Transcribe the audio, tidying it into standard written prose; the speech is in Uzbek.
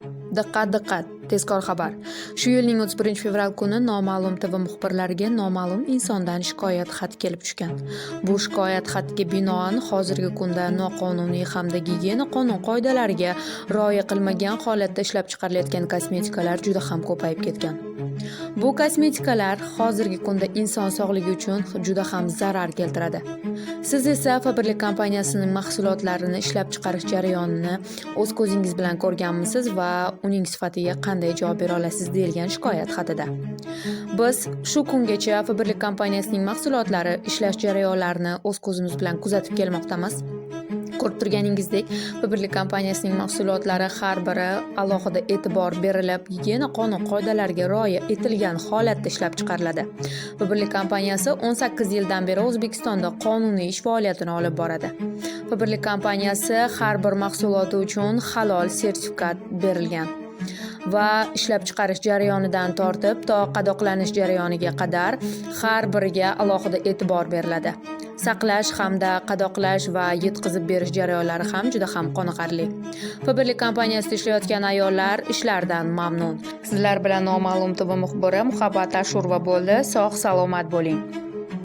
Diqqat, diqqat! Tezkor xabar. Shu yilning 31-fevral kuni noma'lum TV muxbirlariga noma'lum insondan shikoyat xati kelib tushgan. Bu shikoyat xatiga binoan hozirgi kunda noqonuniy hamda gigiyena qonun-qoidalariga rioya qilmagan holatda ishlab chiqarilayotgan kosmetikalar juda ham ko'payib ketgan. Bu kosmetikalar hozirgi kunda inson sog'ligi uchun juda ham zarar keltiradi. Siz esa Faberlic kompaniyasining mahsulotlarini ishlab chiqarish jarayonini o'z ko'zingiz bilan ko'rganmisiz va uning sifatiga qanday javob bera olasiz, deyilgan shikoyat xatida. Biz shu kungacha Faberlic kompaniyasining mahsulotlari ishlash jarayonlarini o'z ko'zimiz bilan kuzatib kelmoqdamiz. Ko'rib turganingizdek, Faberlic kompaniyasining mahsulotlari har biri alohida e'tibor berilib, gigiyena qonun-qoidalariga rioya etilgan holatda ishlab chiqariladi. Faberlic kompaniyasi 18 yildan beri O'zbekistonda qonuniy ish faoliyatini olib boradi. Faberlic kompaniyasi har bir mahsuloti uchun halol sertifikat berilgan va ishlab chiqarish jarayonidan tortib to qadoqlanish jarayoniga qadar har biriga alohida e'tibor beriladi. Saqlash hamda qadoqlash va yetkazib berish jarayonlari ham juda ham qoniqarli. Faberlic kompaniyasida ishlayotgan ayollar ishlaridan mamnun. Sizlar bilan noma'lum TV muxbiri Muhabbat Ashurova bo'ldi. Sog' salomat bo'ling.